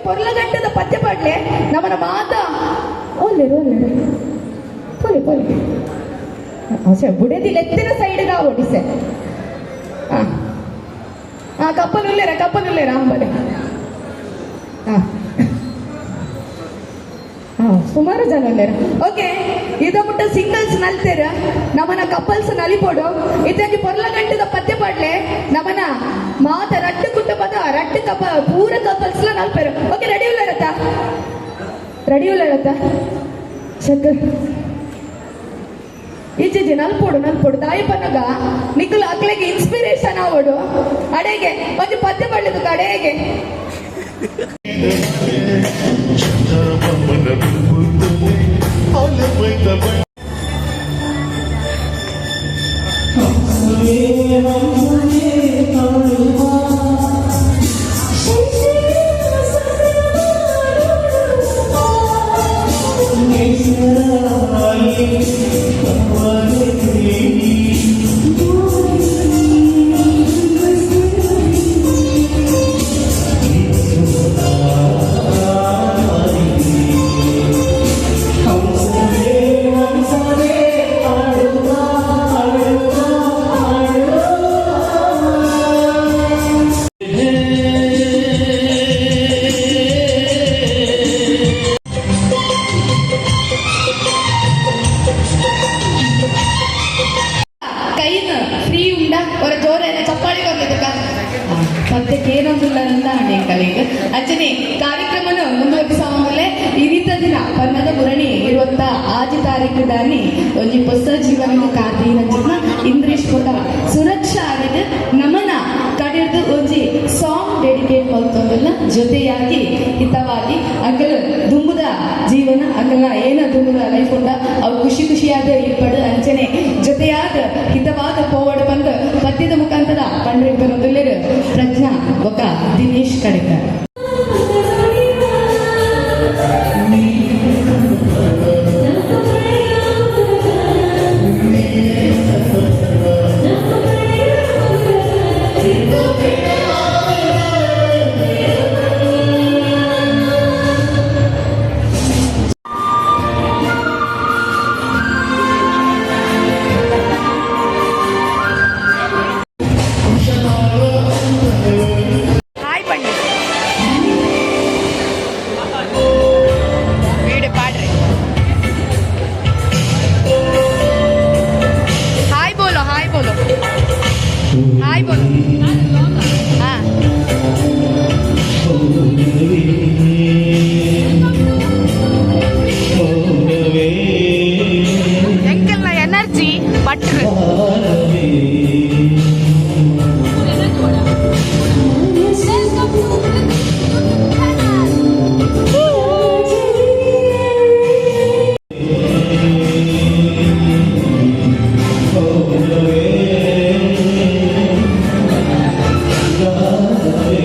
ಪೊರ್ಲಗಂಟದ ಪದ್ಯ ಪಾಡ್ಲೆ ನಮನ ಮಾತ ಒಲ್ಲೆರು ಒಲ್ಲೆರು ಪೊಲೆ ಪೊಲೆ ಆಚೆ ಬುಡೆದಿ ಲೆತ್ತಿನ ಸೈಡ್ ನಾವು ಒಡಿಸೆ. ಆ ಆ ಕಪ್ಪಲ್ ಉಲ್ಲೇರ, ಕಪ್ಪಲ್ ಉಲ್ಲೇರ ಅಂಬಲೆ. ಆ ಆ ಸುಮಾರು ಜನ ಉಲ್ಲೇರ. ಓಕೆ, ಇದ ಮುಟ್ಟ ಸಿಂಗಲ್ಸ್ ನಲ್ತೇರ, ನಮನ ಕಪಲ್ಸ್ ನಲಿಪೋಡು. ಇತ್ತಂಜಿ ಪೊರ್ಲಗಂಟದ ಪದ್ಯ ಪಾಡ್ಲೆ ನಮನ ಮಾತ ರಡ್ಡು ಕುಟುಂಬದ ರಡ್ಡು ಕಪ ಪೂರ ಕಪಲ್ಸ್ ಲ ನಲ್ಪೇರು. ಓಕೆ, ರೆಡಿ ಉಲ್ಲೇರತ್ತ? ರೆಡಿ ಉಲ್ಲೇರತ್ತ? ಸಕ್ ಈಚೆಜಿ ನಲ್ಪೋಡು ನಲ್ಪೋಡು. ದಾಯಿ ಪನ್ನಗ ನಿಕುಲು ಅಕ್ಲೆಗೆ ಇನ್ಸ್ಪಿರೇಷನ್ ಆವಡು. ಅಡೆಗೆ ಒಂಜಿ ಪದ್ಯ ಪಡ್ಲಿದ್ದು ಕಡೆಗೆ. ಕೈನ್ ಫ್ರೀ ಉಂಡ ಹೊರ ಜೋರೇನ ಚಪ್ಪಾಳಿ ಬರ್ಲಿದ್ದಕ್ಕ ಪದ್ಯಕ್ಕೆ ಏನೊಂದುಲ್ಲ ಕಲಿಗ. ಅಂಚನೆ ಕಾರ್ಯಕ್ರಮನ ಮುಂದುವರಿಸಾಮಲೆ ಇರಿತ ದಿನ ಪನ್ನದ ಮುರಣಿ ಇರುವಂತ ಆಜಿ ತಾರೀಕು ದಾನಿ ಒಂಜಿ ಹೊಸ ಜೀವನದ ಕಾದೀನ ಇಂದ್ರೇಶ್ ಪುಟ ಸುರಕ್ಷಾ ಆಗಿದೆ. ನಮನ ಕಡೆದು ಒಂಜಿ ಸಾಂಗ್ ಡೆಡಿಕೇಟ್ ಮಲ್ತೊಂದುಲ್ಲ. ಜೊತೆಯಾಗಿ ಹಿತವಾಗಿ ಅಕಲ್ ದುಂಬುದ ಜೀವನ, ಅಕಲ್ನ ಏನ ದುಂಬುದ ಲೈಫ್ ಉಂಡ ಅವು ಖುಷಿ ಖುಷಿಯಾದ ಇಪ್ಪಡು, ಅಂಚನೆ ಜೊತೆಯಾದ ಹಿತವಾದ ಪೋವಡು ಬಂದು ಪದ್ಯದ ಮುಖಾಂತರ ಪಂಡ್ರಿಗ್ ಬರೋದುಲ್ಲೇರು ಪ್ರಜ್ಞಾ ಬೊಕ ದಿನೇಶ್ ಕಡೆಕರ್. ಹಾಯ್ ಬನ್ನಿ ವಿಡಿಯೋ ಪಾಡ್ರಿ. ಹಾಯ್ ಬೋಲೋ, ಹಾಯ್ ಬೋಲೋ, ಹಾಯ್ ಬೋಲೋ. ಹಾ. ಎಂಕಲ್ನ ಎನರ್ಜಿ ಬಟ್ರು. Welcome to YouTube channel.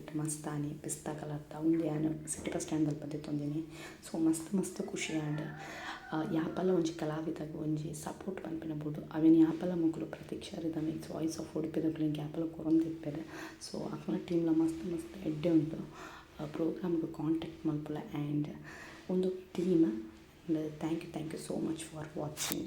Set ಮಸ್ತ್ ಆನಿ ಪಿಸ್ತಾ ಕಲರ್ದ ಉಂದು ಯಾನ್ ಸಿಟಿ ಬಸ್ ಸ್ಟ್ಯಾಂಡ್ ದಲ್ಪ ದೆತೊಂದಿನಿ. ಸೊ ಮಸ್ತ್ ಮಸ್ತ್ ಖುಷಿ ಆಂಡ್. ಯಾಪಲ ಒಂಜಿ ಕಲಾವಿದಗ್ ಒಂಜಿ ಸಪೋರ್ಟ್ ಪನ್ಪಿನ ಬೋಡು. ಅವೆನ್ ಯಾಪಲ ಮೊಕುಲು ಪ್ರತೀಕ್ಷಾ ರಿದಮಿಕ್ಸ್ ವಾಯ್ಸ್ ಆಫ್ ಉಡುಪಿದಕುಲು ಯಾಪಲ ಕೊರೊಂದಿಪ್ಪೆರ್. ಸೊ ಅಕಲ್ನ ಟೀಮ್ಲ ಮಸ್ತ್ ಮಸ್ತ್ ಎಡ್ಡೆ ಉಂಡು. ಪ್ರೋಗ್ರಾಮ್ಗ್ ಕಾಂಟ್ಯಾಕ್ಟ್ ಮಲ್ಪುಲೆ ಆ್ಯಂಡ್ ಉಂದು team. And thank you, thank you so much for watching.